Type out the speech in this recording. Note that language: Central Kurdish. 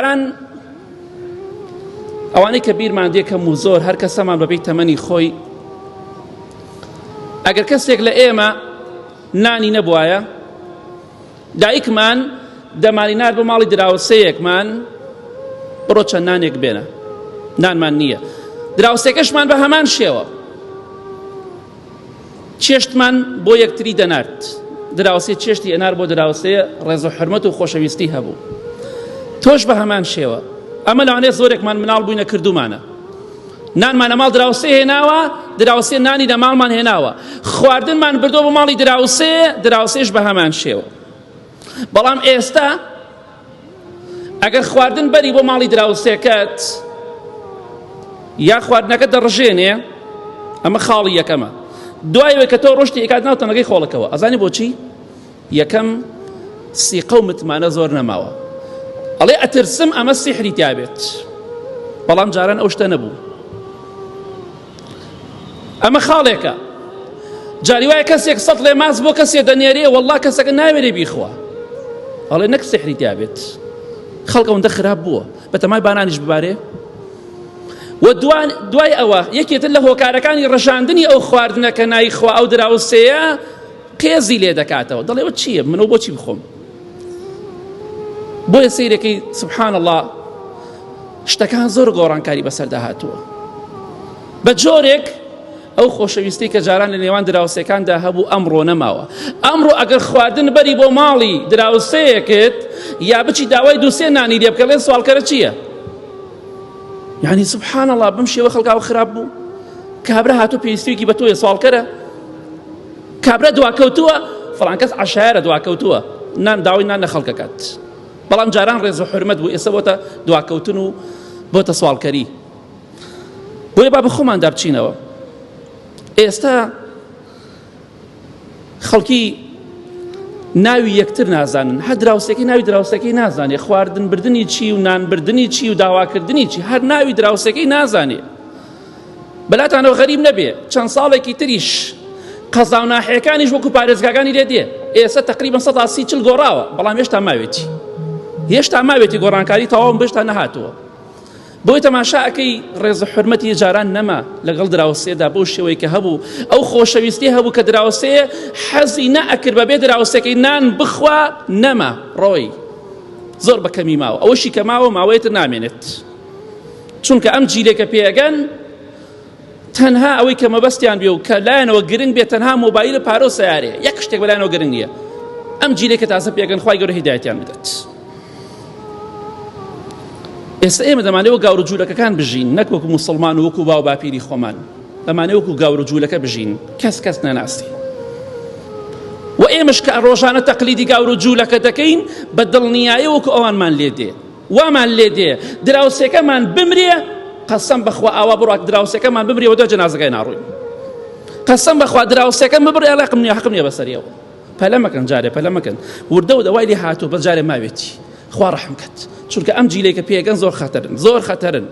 جاران ئەوانەی کە بیرمان دێ کەم و زۆر هەر کەسەمان بەپێی تەمەنی خۆی ئەگەر کەسێک لە ئێمە نانی نەبوایە دایکمان دەمانی نار بۆ ماڵی دراوسەیەکمان بڕۆ چەند نانێک بێنە نانمان نییە دراوسێکەشمان بە هەمان شێوە چێشتمان بۆ یەکتری دەنارد دراوسێ چێشتی ئەنار بۆ دراوسێ ڕێز و حرمەت و خۆشەویستی هەبوو تۆش بە هەمان شێوە ئەمە لەوانەیە زۆرێکمان مناڵ بووینە کردومانە نانمان لە ماڵ دراوسێ هێناوە دراوسێ نانی لە ماڵمان هێناوە خواردنمان بردۆ بۆ ماڵی دراوسێ دراوسێش بە هەمان شێوە بەڵام ئێستا ئەگەر خواردن بەری بۆ ماڵی دراوسێکەت یا خواردنەکە دەڕژێنێ ئەمە خاڵی یەکەمە دوای کە تۆ ڕۆشتی ئەکات ناو تەنەکەی خۆڵەکەوە ئەزانی بۆچی یەکەم سیقە و متمانە زۆر نەماوە ئەڵێ ئەترسم ئەمە سیحری تیابێت بەڵام جاران ئەو شتە نەبوو ئەمە خاڵێکە جاری وایە کەسێک سەد لێ ماس بۆ کەسێ دەنێرێ والله کەسەکە ناوێرێ بیخوا ئەڵێ نەک سحری تیا بێت خەڵک ئەوەندە خراپ بووە بەتەمای بانانیش ببارێ و دوای ئەوە یەکێتر لە هۆکارەکانی ڕژاندنی ئەو خواردنە کە نایخوا ئەو دراوسەیە قێزی لێ دەکاتەوە دەڵێ ئەوە چییە منەوە بۆچی بخۆم بۆیە سەیرەکەی سبحان الله شتەکان زۆر گۆڕانکاری بەسەردا هاتووە بە جۆرێک ئەو خۆشەویستی کە جاران لە نێوان دراوسێکاندا هەبوو ئەمڕۆ نەماوە ئەمڕۆ ئەگەر خواردن بەری بۆ ماڵی دراوسەیەکت یا بچی داوای دووسێ نانی لێ بکە لێن سواڵکەرە چییە یعنی سبحان الله بەم شێوە خەڵکاوە خراپ بوو کابرا هاتوو پێویستیەکی بە تۆیە سواڵکەرە کابرا دواکەوتووە فڵان کەس عەشایەرە دواکەوتووە نان داوای نان لە خەڵکەکات بەڵام جاران ڕێز و حرمەت بوو ئێستا بۆتە دواکەوتن و بۆتە سواڵکەری بۆیە با بە خۆماندا بچینەوە ئێستا خەڵکی ناوی یەکتر نازانن هەر دراوسێکی ناوی دراوسەکەی نازانێ خواردن بردننی چی و نان بردننی چی و داواکردنی چی هەر ناوی دراوسەکەی نازانێ بەلاتانەوە غەریب نەبێ چەند ساڵێکی تریش قەزا و ناحیەکانیش وەکو پارێزگاکانی لێ دێ ئێستا تقریبا 130 گۆڕاوە بەڵام هێشتا ماوێتی هێشتا ماوێتی گۆڕانکاری تەواوم بێشتا نەهاتووە بۆی تەماشا ئەەکەی ڕێز و حرمەتی جاران نەما لەگەڵ دراوسێدا بەو شێوەی کە هەبوو ئەو خۆشەویستی هەبوو کە دراوسێ حەزی نەئەکرد بەبێ دراوسێکەی نان بخوا نەما ڕۆی زۆر بە کەمی ماوە ئەوەشی کە ماوە ماوەیەتر نامێنێت چونکە ئەم جیلێکە پێگەن تەنها ئەوەی کە مەبەستیان بێ و کە لایەنەوە گرنگ بێت تەنها مۆبایل و پارە و سیارەیە یەک شتێک بەلایەنەوە گرنگ نییە ئەم جیلێکە تازە پێگەن خوای گەورە هیدایەتیان بدات ئێستا ئێمە دەمانێت وەک گاور و جوولەکەکان بژین نەک وەکو موسڵمان و وەکو باو باپیری خۆمان دەمانێت وەکو گاور و جوولەکە بژین کەس کەس نەناسی و ئێمەش کە ڕۆژانە تەقلیدی گاور و جوولەکە دەکەین بە دڵنیایی وەکو ئەوانمان لێ دێ وامان لێ دێ دراوسێکەمان بمرێ قەسەم بەخوا ئاوا بڕات دراوسێکەمان بمرێ وە دوای جەنازەکەی ناڕۆین قەسەم بەخوا دراوسێکەم ببڕێ ئەڵێ نییە حەقم نییە بەسەریەوە پەلە مەکەن جارێ پەلە مەکەن وردە و دەوای لێ هاتوو بەس جارێ ماوێتی خوا ڕەحم کەت چونکە ئەم جیلێکە پێگەن زۆر خەتەرن زۆر خەتەرن.